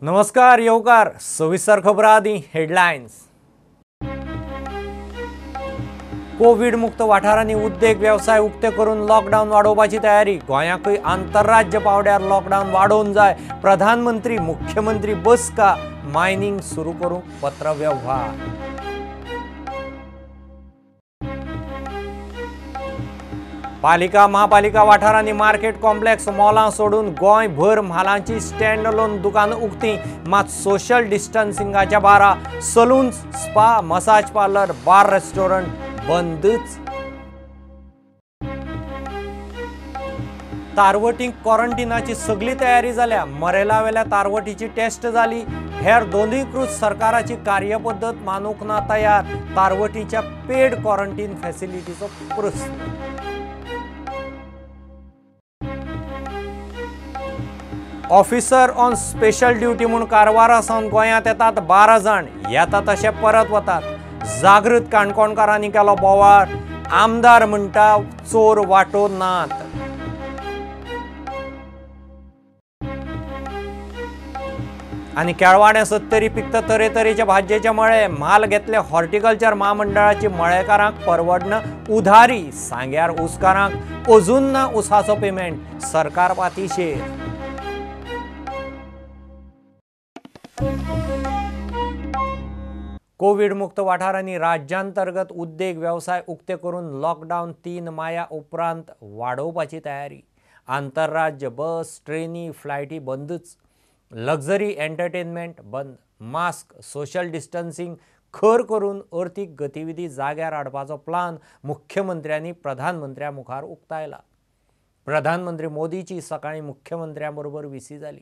नमस्कार येवकार सविस्तर खबरां आदी हेडलायन्स। कोवीड मुक्त वाठारांनी उद्देग वेवसाय उक्ते करून लॉकडावन वाडोवपाची तयारी। गोंयाकूय आंतरराज्य पावंड्यार लॉकडावन वाडोवन जाय। प्रधानमंत्री मुख्यमंत्री बसका, मायनिंग सुरू करूंक पत्रवेव्हार। पालिका महापालिका वाठारांनी मार्केट कॉम्प्लेक्स मॉलां सोडून गोंयभर म्हालांची स्टँड अलोन दुकानां उक्ती, मात सोशल डिस्टन्सिंगाच्या बारा। Salons, spa, massage parlour, bar, restaurant बंदच। तारवटींक क्वॉरंटिनाची सगळी तयारी जाल्या। मरेलावेल्या तारवटीची टेस्ट जाली। हेर दोनूय सरकाराची कार्यपद्दत मानूंक ना तयार। तारवटीच्या पेड क्वॉरंटीन फॅसिलिटीचो प्रस्न। ऑफिसर ऑन स्पेशल ड्युटी म्हूण कारवारा सावन गोंयांत येतात 12 जाण, येता तशे परत वतात। जागृत काणकोणकारांनी केलो बोवाळ। आमदार म्हणटा चोर वांटो नात। आनी केळवाणे सत्तरी पिकता तरेतरेचे भाजयेचे मळे। म्हाल घेतले हॉर्टिकल्चर म्हामंडळाची मळेकारांक परवडना उधारी। सांग्यार ऊसकारांक अजून ना ऊसाचो पेमेंट। सरकार पातिशेर। कोवीड मुक्त वाठारांनी राज्यांतर्गत उद्देग वेवसाय उक्ते करून लॉकडावन 3 माया उपरांत वाडोवपाची तयारी। आंतरराज्य बस, ट्रेनी, फ्लायटी बंदच। लक्झरी एंटरटेनमेंट बंद। मास्क, सोशल डिस्टन्सिंग खर करून अर्थीक गतिविधी जाग्यार हाडपाचो प्लान मुख्यमंत्र्यांनी प्रधानमंत्र्या मुखार उक्तायला। प्रधानमंत्री मोदीची सकाळीं मुख्यमंत्र्यां बरोबर विसी जाली।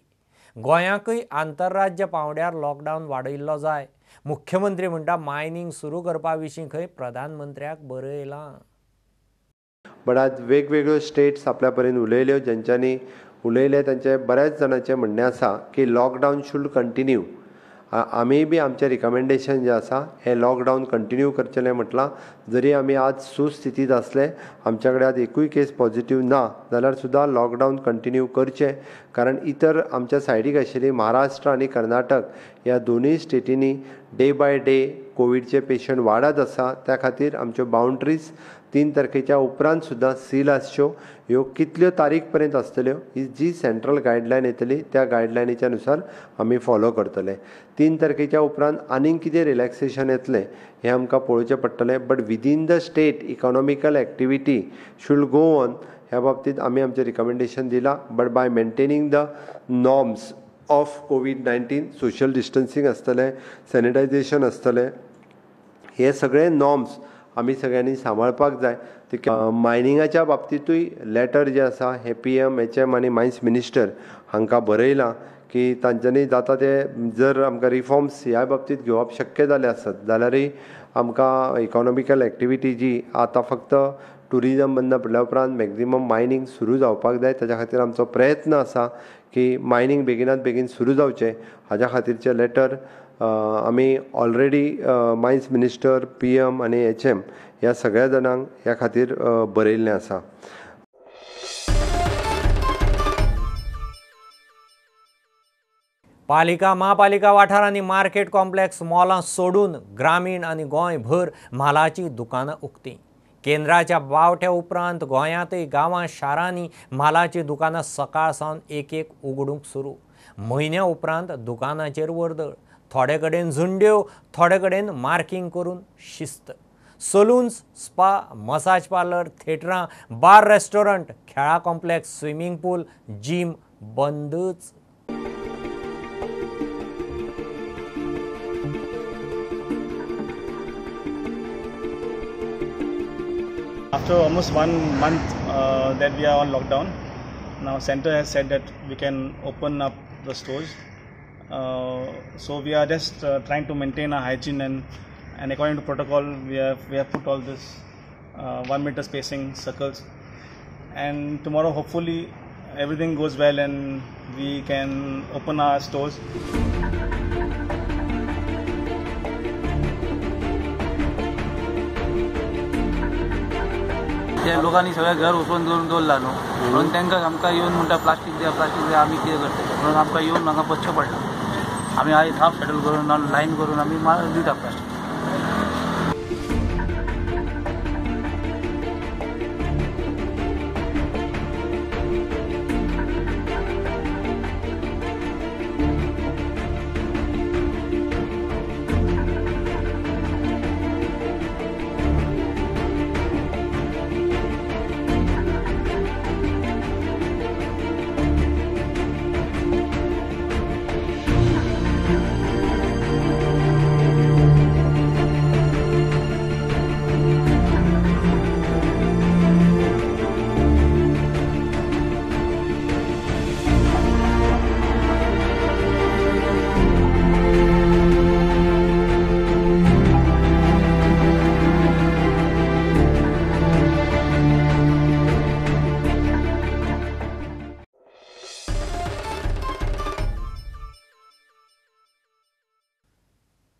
गोंयाकूय आंतरराज्य पावंड्यार लॉकडावन वाडयिल्लो जाय। मुख्यमंत्री म्हणटा मायनिंग सुरू करपा विशीं खंय प्रधानमंत्र्याक बरयलां। बट आज वेगवेगळ्यो स्टेट्स आपल्या पर्यंत उलयल्यो, ज्यांच्यांनी उलयले तांचे बऱ्याच जाणांचें म्हणणें आसा की लॉकडावन should continue. आमी बी आमचें रिकमेंडेशन जें आसा हें लॉकडावन कंटिन्यू करचेलें म्हटलां। जरी आमी आज सुस्थितींत आसले, आमच्या कडेन आज एकूय केस पॉझिटीव ना जाल्यार सुद्दां लॉकडावन कंटिन्यू करचें, कारण इतर आमच्या सायडीक आशिल्ली महाराष्ट्र आनी कर्नाटक ह्या दोनूय स्टेटींनी डे बाय डे कोविडचे पेशंट वाडत आसा। त्या खातीर आमच्यो बाउंड्रीज 3 तारखेच्या उपरांत सुद्दां सील आसच्यो। ह्यो कितल्यो तारीख पर्यंत आसतल्यो ही जी सेंट्रल गायडलायन येतली त्या गायडलायनीच्या नुसार आमी फॉलो करतले। 3 तारखेच्या उपरांत आनीक कितें रिलॅक्सेशन येतलें हें आमकां पळोवचें पडटलें। But within the state economical activity should go on ह्या बाबतींत आमी आमचें रिकमेंडेशन दिलां। But by maintaining the norms of COVID-19, social distancing आसतलें, सॅनिटायझेशन आसतलें, हे सगळे नॉर्म्स आमी सगळ्यांनी सांबाळपाक जाय। ते मायनिंगाच्या बाबतींतूय लेटर जें आसा हें PM, HM आनी मायन्स मिनिस्टर हांकां बरयलां की तांच्यांनी जाता ते जर आमकां रिफॉर्म्स ह्या बाबतींत घेवप शक्य जालें आसत जाल्यारूय आमकां इकॉनॉमिकल एक्टिविटी जी आतां फक्त टुरिजम बंद पडल्या उपरांत मॅक्झिमम मायनींग सुरू जावपाक जाय। ताच्या खातीर आमचो प्रयत्न आसा की मायनींग बेगिनात बेगीन सुरू जावचें। हाज्या खातीरचें लेटर आमी ऑलरेडी मायन्स मिनिस्टर, PM आनी HM ह्या सगळ्या जाणांक ह्या खातीर बरयिल्लें आसा। पालिका महापालिका वाठारांनी मार्केट कॉम्प्लेक्स मॉलां सोडून ग्रामीण आनी गोंयभर म्हालाचीं दुकानां उक्तीं। केंद्राच्या बावट्या उपरांत गोंयांतय गांवां शारांनी म्हालाचीं दुकानां सकाळ सावन एक एक उगडूंक सुरू। म्हयन्या उपरांत दुकानाचेर वर्दळ, थोडे कडेन झुंड्यो, थोडे कडेन मार्किंग करून शिस्त। सलून्स, स्पा, मसाज पार्लर, थिएटरां, बार, रेस्टॉरंट, खेळा कॉम्प्लेक्स, स्विमींग पूल, जीम बंदच। After almost 1 month that we are on lockdown, now center has said that we can open up the stores. So we are just trying to maintain our hygiene and according to protocol we have put all this 1 meter spacing circles, and tomorrow hopefully everything goes well and we can open our stores. त्या लोकांनी सगळें घर open करून दवरला न्हू, म्हणून तांकां आमकां येवन म्हणटा प्लास्टीक द्या प्लास्टीक द्या, आमी कितें करतले म्हणून आमकां येवन म्हाका बसचें पडलां। आमी आयज हाफ सेटल करून लायन करून आमी माल दिता प्लास्टीक.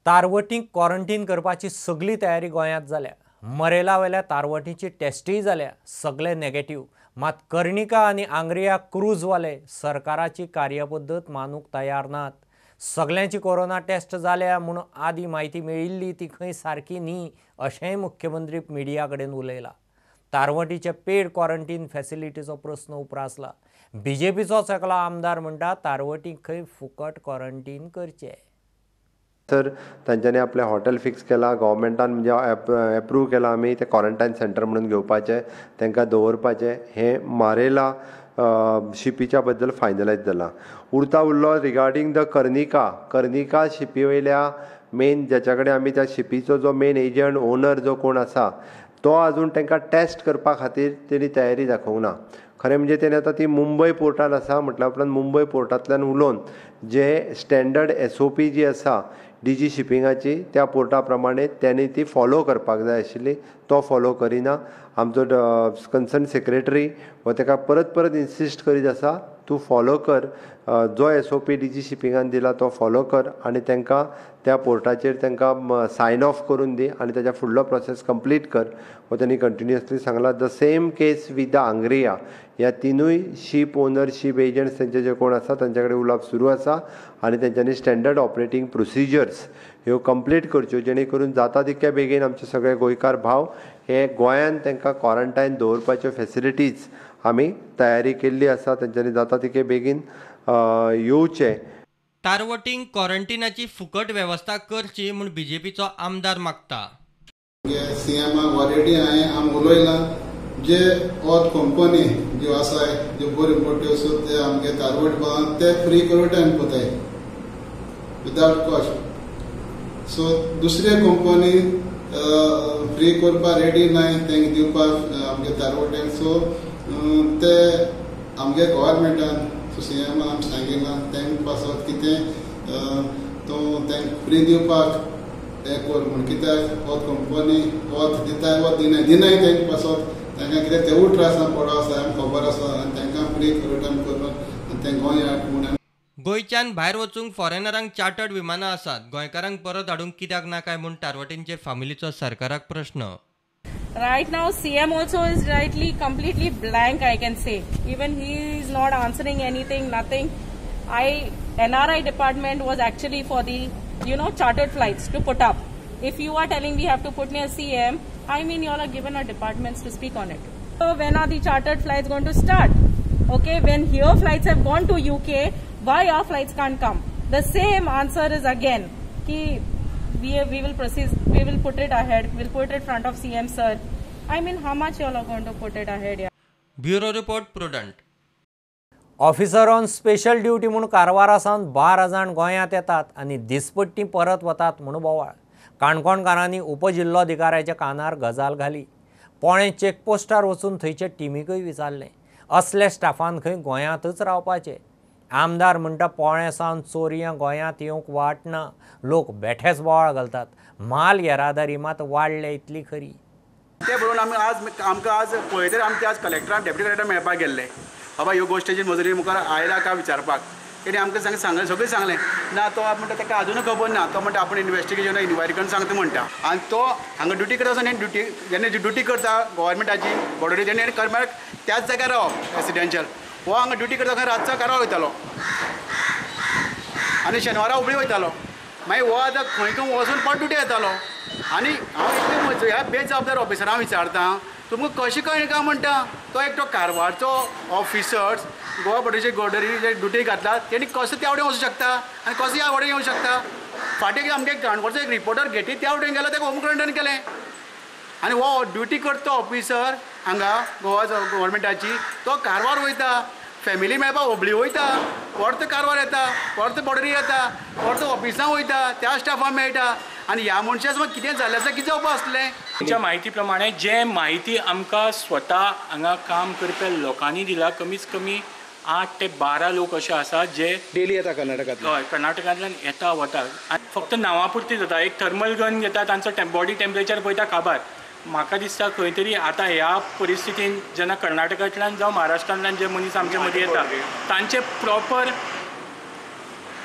तारवटींक क्वॉरंटीन करपाची सगळी तयारी गोंयांत जाल्या. मरेला वेल्या तारवटींची टेस्टूय जाल्या, सगळे नेगेटीव. मात कर्णिका आनी आंग्रिया क्रूजवाले सरकाराची कार्यपद्दत मानूंक तयार नात. सगल्यांची कोरोना टेस्ट जाल्या म्हूण आदी म्हायती मेळिल्ली ती खंय सारकी न्ही अशेंय मुख्यमंत्री मिडिया कडेन उलयला. तारवटीचे पेड क्वॉरंटीन फॅसिलिटीचो प्रस्न उप्रासला. बीजेपीचोच एकलो आमदार म्हणटा तारवटींक खंय फुकट क्वॉरंटीन करचें. तर तांच्यांनी आपलें हॉटेल फिक्स केलां, गव्हर्मेंटान म्हणजे एप्रूव केलां आमी ते क्वॉरंटायन सेंटर म्हणून घेवपाचें, तांकां दवरपाचें. हें मारेला शिपीच्या बद्दल फायनलायज जालां. उरता उरलो रिगार्डींग the Karnika. Karnika शिपी वयल्या मेन ज्याच्या कडेन आमी त्या शिपीचो जो मेन एजंट ओनर जो कोण आसा तो आजून तांकां टेस्ट करपा खातीर तेणी तयारी दाखोवंक ना. खरें म्हणजे तेणी आतां ती मुंबय पोर्टान आसा म्हटल्या उपरांत मुंबय पोर्टांतल्यान उलोवन जे स्टँडर्ड SOP जी आसा डीजी शिपिंगाची त्या पोर्टा प्रमाणे तेणी ती फॉलो करपाक जाय आशिल्ली, तो फॉलो करिना. आमचो कन्सर्न सेक्रेटरी हो ताका परत परत इन्सिस्ट करीत आसा, तूं फॉलो कर, जो SOP DG शिपिंगान दिला तो फॉलो कर आनी तांकां त्या पोर्टाचेर तांकां सायन ऑफ करून दी आनी ताच्या फुडलो प्रोसेस कंप्लीट कर. हो तेणी कंटिन्युअसली सांगला. The same case with the Angriya. ह्या तिनूय शीप ओनर शीप एजंट्स तेंचे जे कोण आसा तांचे कडेन उलोवप सुरू आसा आनी तेंच्यांनी स्टँडर्ड ऑपरेटींग प्रोसिजर्स ह्यो कंप्लीट करच्यो जेणे करून जाता तितक्या बेगीन आमचे सगळे गोंयकार भाव हे गोंयान तांकां क्वॉरंटायन दवरपाच्यो फॅसिलिटीज आमी तयारी केल्ली आसा, तेंच्यांनी जाता तितके बेगीन येवचें. तारवटींक क्वॉरंटिनाची फुकट वेवस्था करची म्हूण बीजेपीचो आमदार मागता. सीएमाक ऑलरेडी हांवें आम उलयलां, जे ऑद कंपनी ज्यो आसाय ज्यो बऱ्यो मोट्यो सो ते आमगे तारवट भावान ते फ्री क्वॉरंटायन कोताय विदावट कॉस्ट. सो दुसरे कंपनी फ्री करपाक रेडी नाय तेंका दिवपाक आमगे तारवटेन. सो ते आमगे गव्हर्मेंटान सो सीएमान आमी सांगिलां तेंका पासत कितें तो तेंका फ्री दिवपाक हें कर म्हूण, कित्याक वत कंपनी वत दिताय वत दिनाय दिनाय तेंका पासत तांकां कितें तेवूय त्रासान पडो आसा आमकां खबर आसा आनी तांकां फ्री क्वॉरंटायन करून आनी तें गोंय हाड म्हूण. गोंयच्यान भायर वचूंक फॉरेनरांक चार्टर्ड विमानां आसात, गोंयकारांक परत हाडूंक कित्याक ना काय म्हूण तारवटींचे फामिलीचो सरकाराक प्रश्न. Right now CM also is rightly completely blank, I can say. Even he is not answering anything, nothing. NRI department was actually for the, you know, chartered flights to put up. If you are telling we have to put near CM, I mean you all are given our departments to speak on it. So when are the chartered flights going to start? Okay, when here flights have gone to UK, why our flights can't come? The same answer is again, ki we will proceed, we will put it ahead, we'll put it front of CM sir. I mean, how much you all are going to put it ahead? Yeah. Bureau report, Prudent. Officer on special duty म्हूण कारवारा सावन 12 जाण गोंयांत येतात आनी दिसपट्टी परत वतात म्हूण बोवाळ. काणकोणकारांनी उपजिल्लोधिकाऱ्याच्या कानार गजाल घाली. पोणे चेकपोस्टार वचून थंयचे टिमीकय विचारलें, असल्या स्टाफान खंय गोंयांतच रावपाचें. आमदार म्हणटा पोळ्या सावन चोरयां गोंयांत येवंक वाट ना, लोक बेठेच बोवाळ घालतात, माल येरादारी मात वाडल्या इतली खरी. ते बरोवन आमी आज आमकां आज पळयतरी आमचे आज कलेक्टरान डेप्युटी कलेक्टर मेळपाक गेल्ले, बाबा ह्यो गोश्टीची मजुरी मुखार आयला काय विचारपाक. तेणी आमकां सांगलें सगळें सांगलें ना, तो म्हणटा ताका अजुनूय खबर ना, तो म्हणटा आपूण इन्वेस्टिगेशन इन्क्वायरी करून सांगता म्हणटा. आनी तो हांगा ड्युटी करता आसतना ड्युटी जेन्ना ड्युटी करता गव्हर्मेंटाची बॉर्डरी तेणी करपाक त्याच जाग्यार रावप रेसिडेन्शियल. हो हांगा ड्युटी करता रातचो कारार वयतालो. आनी शेनवारा हुबळी वयतालो. मागीर हो आतां खंय खंय वचून परत ड्युटी येतालो. आनी हांव इतलें ह्या बेजबाबदार ऑफिसरां विचारता, तुमकां कशें कळ्ळें काय म्हणटा? तो एकटो कारवारचो ऑफिसर्स गोवा बॉर्डरीचे बॉर्डरीचे ड्युटी घातला, तेणी कसो त्या वटेन वचूं शकता आनी कसो ह्या वटेन येवं शकता? फाटीं आमगे काणकोणचो एक रिपोर्टर घेटी त्या वटेन गेलो, ताका होम क्वॉरंटायन केलें. आनी हो ड्युटी करता ऑफिसर हांगा गोवा गव्हर्मेंटाची, तो कारवार वयता, फॅमिली मेळपाक हुबळी वयता, परत कारवार येता, परत बॉर्डरी येता, परत ऑफिसां वयता, त्या स्टाफाक मेळटा. आनी ह्या मनशाक मागीर कितें जालें आसल्यार कितें जावपा आसलें? तुमच्या म्हायती प्रमाणे जे म्हायती आमकां स्वता हांगा काम करपी लोकांनी दिला, कमीत कमी 8 ते 12 लोक अशे आसात जे डेली येता कर्नाटकांतल्यान. हय, कर्नाटकांतल्यान येता वता, फक्त नांवा पुरती जाता. एक थर्मल गन घेता, तांचो बॉडी टेम्परेचर पळयता काबार. म्हाका दिसता खंय तरी आतां ह्या परिस्थितीन जेन्ना कर्नाटकांतल्यान जावं महाराष्ट्रांतल्यान जे मनीस आमचे मदीं येता तांचे प्रॉपर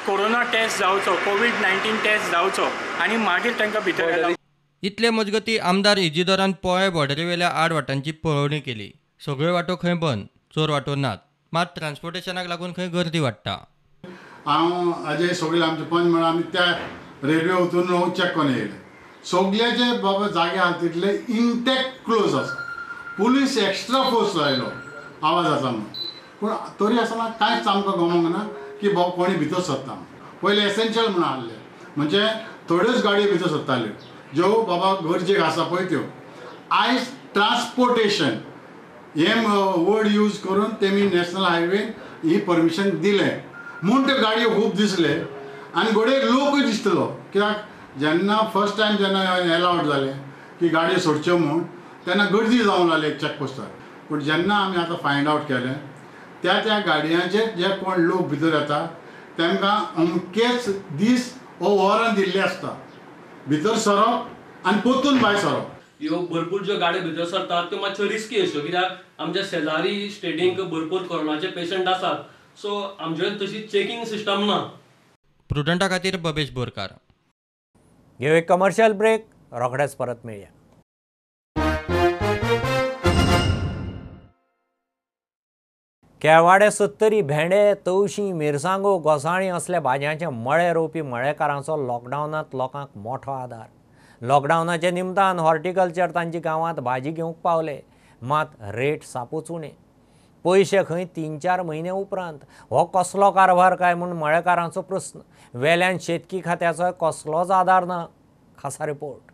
कोरोना टेस्ट जावचो, कोवीड-19 टेस्ट जावचो आनी मागीर तांकां भितर. इतले मजगती आमदार इजिदोरान पोळे बॉर्डरीवेल्या 8 वाटांची पळोवणी केली. सगळ्यो वाटो खंय बंद, चोर वाटो नात, मात ट्रान्सपोर्टेशनाक लागून खंय गर्दी वाडटा. हांव अजय सगळे आमचे पंच म्हळ्यार आमी त्या रेल्वे वचून चॅक करून येयले. सगळ्याचे बाबा जागे आहा तितले इंटॅक्ट क्लोज आसा. पुलीस एक्स्ट्रा फोर्स लायलो आवाज आसा म्हणून, पूण तरी आसतना कांयच आमकां गमोंक ना की बाबा कोणी भितर सरता. पयलें एसेन्शियल म्हणून आहले, म्हणजे थोड्योच गाडयो भितर सरताल्यो ज्यो बाबा गरजेक आसा पळय त्यो. आयज ट्रान्सपोर्टेशन हे वर्ड यूज करून तेमी नॅशनल हायवेन ही परमिशन दिलें म्हूण त्यो गाडयो खूब दिसले आनी घडये लोकूय दिसतलो. कित्याक जेन्ना फर्स्ट टायम जेन्ना एलावड जालें की गाडयो सोडच्यो म्हूण तेन्ना गर्दी जावंक लागली एक चॅकपोस्टार. पूण जेन्ना आमी आतां फायंड आवट केलें त्या त्या गाडयांचेर जे कोण लोक भितर येता तांकां अमकेच दीस वो वरां दिल्ली आसता भितर सरप आनी परतून भायर सरप. ह्यो भरपूर ज्यो गाडयो भितर सरतात त्यो मातश्यो रिस्की अश्यो, कित्याक आमच्या शेजारी स्टेटींक भरपूर कोरोनाचे पेशंट आसात, सो आमचे कडेन तशी चॅकिंग सिस्टम ना. प्रुडंटा खातीर बबेश बोरकार. घेऊ एक कमर्शियल ब्रेक, रोखडेच परत मेळया. केळवाडे सत्तरी भेंडे, तवशीं, मिरसांगो, घोसाळीं असल्या भाजयांचे मळे रोवपी मळेकारांचो लॉकडावनांत लोकांक मोठो आदार. लॉकडावनाच्या निमतान हॉर्टिकल्चर तांच्या गांवांत भाजी घेवंक पावले, मात रेट सापूच उणे. पयशे खंय 3-4 म्हयने उपरांत. हो कसलो कारभार काय म्हूण मळेकारांचो प्रस्न. वेल्यान शेतकी खात्याचो कसलोच आदार ना. खासा रिपोर्ट.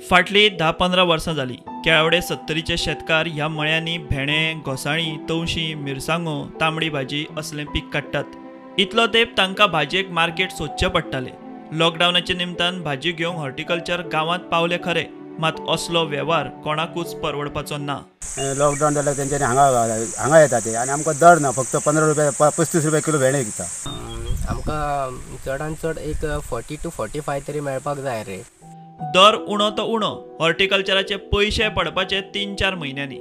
फाटली 10-15 वर्सां जाली केळवडे सत्तरीचे शेतकार ह्या मळ्यांनी भेणे, घोसाळीं, तवशीं, मिरसांगो, तांबडी भाजी असलें पीक काडटात. इतलो तेंप तांकां भाजयेक मार्केट सोदचें पडटालें. लॉकडावनाच्या निमतान भाजी घेवंक हॉर्टिकल्चर गांवांत पावले खरे, मात असलो वेव्हार कोणाकूच परवडपाचो ना. लॉकडावन जाल्यार तेंच्यांनी हांगा हांगा येता ते आनी आमकां दर ना, फक्त 15 रुपया 35 रुपया किलो भेणे विकता. आमकां चडान चड एक 40 to 45 तरी मेळपाक जाय रे. दर उणो तो उणो, हॉर्टिकल्चराचे पयशे पडपाचे 3-4 म्हयन्यांनी.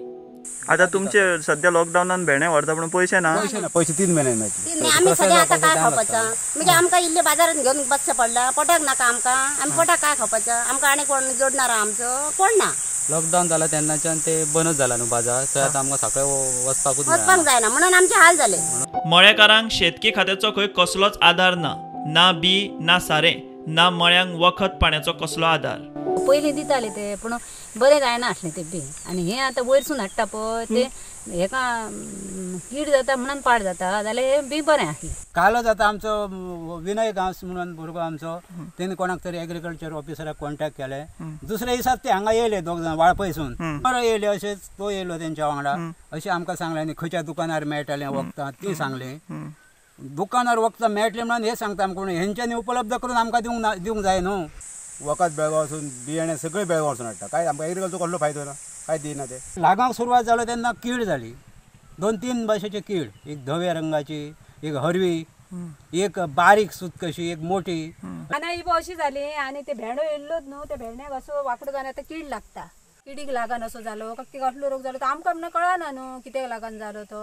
आता तुमचे सध्या लॉकडावनान भेणे व्हरता पण पैसे ना, पैसे 3 महिने मेळटले. आमी सगळे आता काय खावपाचो, म्हणजे आमकां इल्ले बाजारात घेवन बसचें पडलां. पोटाक नाका आमकां, आमी पोटाक काय खावपाचो, आमकां आनी कोण जोडणार आमचो कोण ना. लॉकडावन जाला तेन्नाच्यान ते बंदच जाला न्हू बाजार, थंय आतां आमकां सकाळी वचपाकूच वचपाक जायना म्हणून आमचे हाल जाले. मळेकारांक शेतकी खात्याचो खंय कसलोच आदार ना, ना बी ना सारें, ना मळ्यांक वखद पाण्याचो कसलो आदार. पयलीं दिताले ते पूण बरें जायना आसलें ते बी, आनी हें आतां वयरसून हाडटा पळय ते हेका कीड जाता म्हणून पाड जाता, जाल्यार हें बी बरें आसलें. कालच आतां आमचो विनय गांवस म्हणून भुरगो आमचो, तेणें कोणाक तरी एग्रीकल्चर ऑफिसराक कॉन्टेक्ट केलें. दुसऱ्या दिसाक ते हांगा येयले दोग जाण वाळपयसून, बरें येयले अशेंच तो येयलो तेंच्या वांगडा, अशें आमकां सांगलें. आनी खंयच्या दुकानार मेळटालें वखदां ती सांगलें. दुकानार वखदां मेळटलें म्हणून हें सांगता आमकां, पूण हेंच्यांनी उपलब्ध करून आमकां दिवंक जाय न्हू. वखद बेळगांवसून, बियाणे सगळें बेळगांवसून हाडटा, काय आमकां एग्रीकल्चर कसलो फायदो ना, काय दिना ते. लागूंक सुरवात जालो तेन्ना कीड जाली, 2-3 भाशेची कीड, एक धव्या रंगाची, एक हरवी, एक बारीक सूत कशी, एक मोठी. आनी ही अशी जाली आनी ते भेंडो येयल्लोच न्हू, ते भेंड्याक असो वांकडो जावन आतां कीड लागता. किडीक लागन असो जालो काय कसलो रोग जालो तो आमकां म्हणून कळना न्हू कित्याक लागन जालो तो.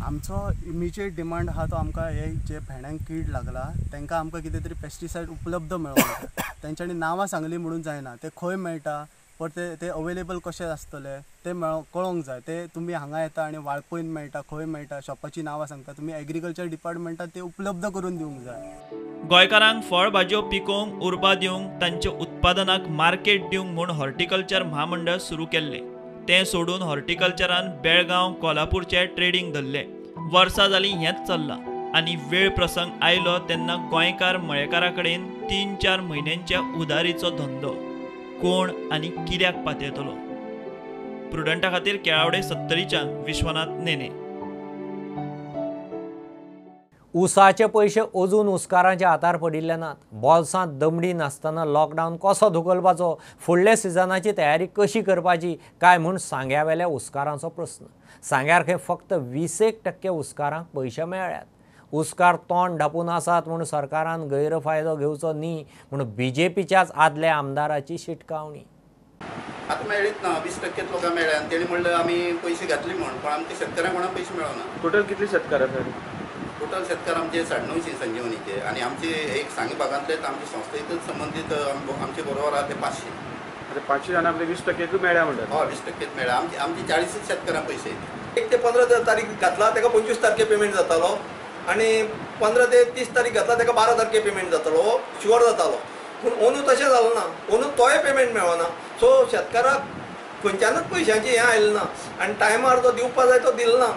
आमचो इमिजिएट डिमांड आहा तो आमकां हे जे भेंड्यांक कीड लागला तांकां आमकां कितें तरी पेस्टिसायड उपलब्ध मेळोंक जाय. तेंच्यांनी नांवां सांगली म्हणून जायना, ते खंय मेळटा परते ते अवेलेबल कशें आसतले ते कळोंक जाय. ते तुमी हांगा येता आनी वाळपयन मेळटा, खंय मेळटा, शॉपाची नांवां सांगता, तुमी एग्रीकल्चर डिपार्टमेंटान ते उपलब्ध करून दिवंक जाय. गोंयकारांक फळ भाजयो पिकोवंक उर्बा दिवंक, तांच्या उत्पादनाक मार्केट दिवंक म्हूण हॉर्टिकल्चर म्हामंडळ सुरू केल्लें. तें सोडून हॉर्टिकल्चरान बेळगांव, कोल्हापूरचें ट्रेडींग धरलें. वर्सां जालीं हेंच चल्लां आनी वेळ प्रसंग आयलो तेन्ना गोंयकार मळेकारा कडेन 3-4 म्हयन्यांच्या उदारीचो धंदो कोण आनी कित्याक पातयेतलो. प्रुडंटा खातीर केळावडे सत्तरीच्यान विश्वनाथ नेने. उसाचे पयशे अजून उसकारांच्या हातार पडिल्ले नात. बोल्सांत दमडी नासतना लॉकडावन कसो धुकलपाचो, फुडल्या सिजनाची तयारी कशी करपाची काय म्हूण सांग्यावेल्या उसकारांचो प्रस्न. सांग्यार खंय फक्त 20% उसकारांक पयशे मेळ्ळ्यात. उसकार तोंड धापून आसात म्हूण सरकारान गैरफायदो घेवचो न्ही म्हूण बीजेपीच्याच आदल्या आमदाराची शिटकावणी. आतां मेळ्ळीच ना, 20% लोकांक मेळ्ळ्या आनी तेणी म्हणलें आमी पयशे घातले म्हूण, पण आमच्या शेतकऱ्यांक कोणाक पयशे मेळना. टोटल कितले शेतकार आसात? टोटल शेतकार आमचे 950 संजीवनीचे आनी आमचे एक सांगे भागांतलेच आमचे संस्थेकच संबंदीत आमचे बरोबर आहा ते 500. आतां 500 जाणां आपले 20% मेळ्ळ्या म्हणटात? हय, 20% मेळ्ळ्या. आमचे आमचे 40 शेतकऱ्यांक पयशे. 1 ते 15 तारीख घातला ताका 25 तारखे पेमेंट जातालो आनी 15 ते 30 तारीख घातला ताका 12 तारखे पेमेंट जातालो, हो शुअर जातालो. पूण अंदू तशें जालें ना, अंदू तोय पेमेंट मेळना. सो शेतकाराक खंयच्यानूच पयशांचें हें आयलें ना आनी टायमार जो दिवपा जाय तो दिलो ना.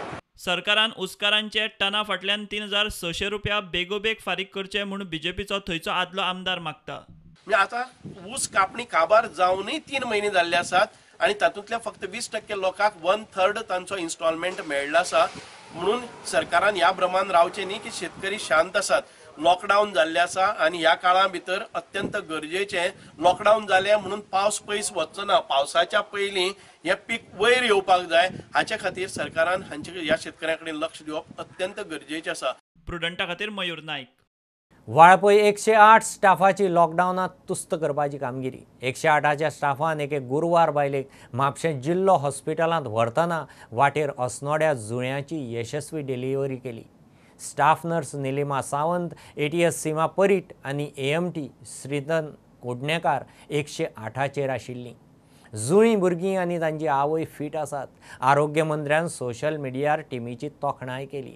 सरकारान उसकारांचे टना फाटल्यान 3600 रुपया बेगोबेग फारीक करचे म्हूण बीजेपीचो थंयचो आदलो आमदार मागता. म्हणजे आतां ऊस कापणी काबार जावनूय 3 म्हयने जाल्ले आसात आनी तातूंतले फक्त 20% लोकांक 1/3 तांचो इन्स्टॉलमेंट मेळ्ळो आसा. म्हणून सरकारान ह्या भ्रमान रावचें न्ही की शेतकरी शांत आसात. लॉकडावन जाल्लें आसा आनी ह्या काळा भितर अत्यंत गरजेचें लॉकडावन जालें म्हणून पावस पयस वचचो ना, पावसाच्या पयलीं हें पीक वयर येवपाक जाय. हाचे खातीर सरकारान हांचे ह्या शेतकऱ्यां कडेन लक्ष दिवप अत्यंत गरजेचें आसा. प्रुडंटा खातीर मयूर नायक. वाळपय 108 स्टाफाची लॉकडावनांत तुस्त करपाची कामगिरी. 108च्या स्टाफान एके गुरवार बायलेक म्हापशें जिल्लो हॉस्पिटलांत व्हरतना वाटेर अस्नोड्या जुळ्यांची यशस्वी डिलिव्हरी केली. Staff nurse Nilima Sawant, ATS Seema Parit आनी AMT Shridhan Kodnekar 108चेर आशिल्लीं. जुळीं भुरगीं आनी तांची आवय फीट आसात. आरोग्य मंत्र्यान सोशल मिडियार टिमीची तोखणाय केली.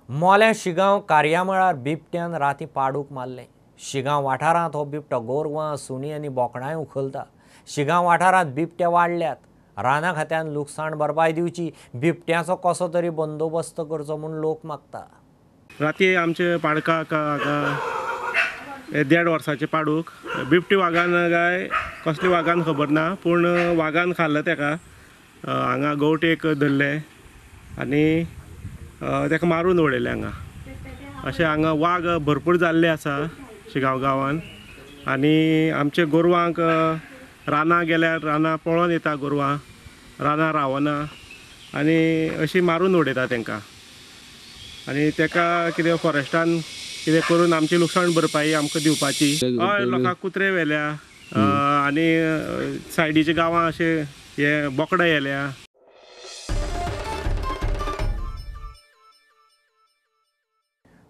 मोल्या शिगांव कार्यामळार बिबट्यान राती पाडूक मारलें. शिगांव वाठारांत हो बिबटो गोरवां, सुणी आनी बोकडांय उखलता. शिगांव वाठारांत बिबटे वाडल्यात. राना खात्यान लुकसाण भरपाय दिवची, बिबट्याचो कसो तरी बंदोबस्त करचो म्हूण लोक मागता. राती आमचे पाडकाक 1.5 वर्साचे पाडूक बिबटी वागान काय कसली वागान खबर ना, पूण वागान खाल्लो तेका. हांगा गवटेक धरलें आनी तेका मारून उडयलें हांगा. अशें हांगा वाग भरपूर जाल्ले आसा शिगांव गांवान आनी आमचे गोरवांक रानां गेल्यार रानां पळोवन येता गोरवां, रानां रावना आनी अशी मारून उडयता तेंकां. आनी तेका कितें फॉरेस्टान कितें करून आमची लुकसाण भरपाई आमकां दिवपाची. हय, लोकांक कुत्रे व्हेल्या आनी सायडीच्या गांवां अशें हे बोकडां येल्या.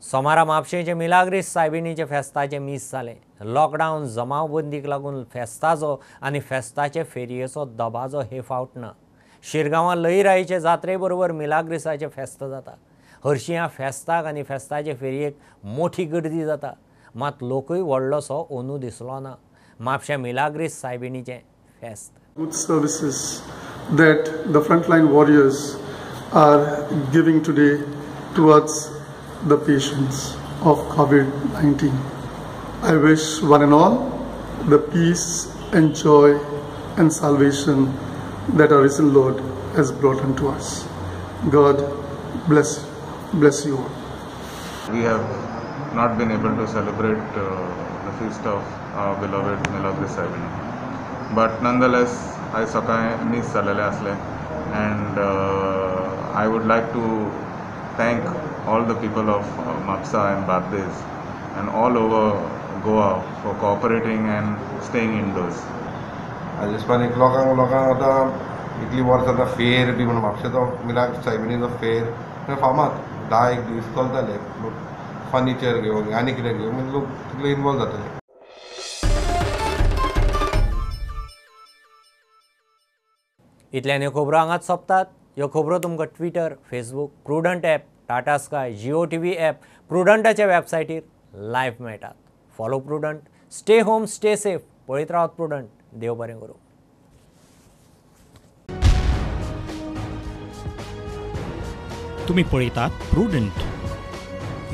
सोमारा म्हापशेंचे मिलाग्रीस सायबिणीचे फेस्ताचें मीस जालें. लॉकडावन जमावबंदीक लागून फेस्ताचो आनी फेस्ताचे फेरयेचो दबाजो हे फावट ना. शिरगांवां लईराईचे जात्रे बरोबर मिलाग्रीसाचें फेस्त जाता. हरशीं ह्या फेस्ताक आनी फेस्ताचे फेरयेक मोठी गर्दी जाता, मात लोकूय व्हडलोसो अंदू दिसलो ना. म्हापशें मिलाग्रीस सायबिणीचें फेस्त. Good services that the frontline warriors are giving today towards the patients of COVID-19. I wish one and all the peace and joy and salvation that our risen Lord has brought unto us. God bless you all. We have not been able to celebrate the feast of our beloved Milagres Saibini, but nonetheless, I सकाळी मीस जालेलें आसलें and I would like to thank all the people of Mapsa and Bardez and all over Goa for cooperating and staying indoors. आदेसपान एक लोकांक लोकांक आतां इतली वर्सां आतां फेर बी म्हणून म्हापशेचो मिलाग्र सायबिणीचो फेर फामाद 10 एक दीस चलताले. लोक फर्निचर घेवन आनी कितें घेवन म्हणजे लोक तितले इनवॉल्व जाताले. इतल्यान ह्यो खबरो हांगाच सोंपतात. ह्यो खबरो तुमकां Twitter, Facebook, Prudent app, Tata Sky, Jio TV app, प्रुडंटाच्या वेबसायटीर live मेळटात. Follow Prudent, stay home, stay safe. पळयत रावात प्रुडंट. देव बरें करूं. तुम्ही पळयतात Prudent.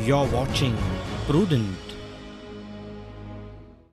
You are watching Prudent.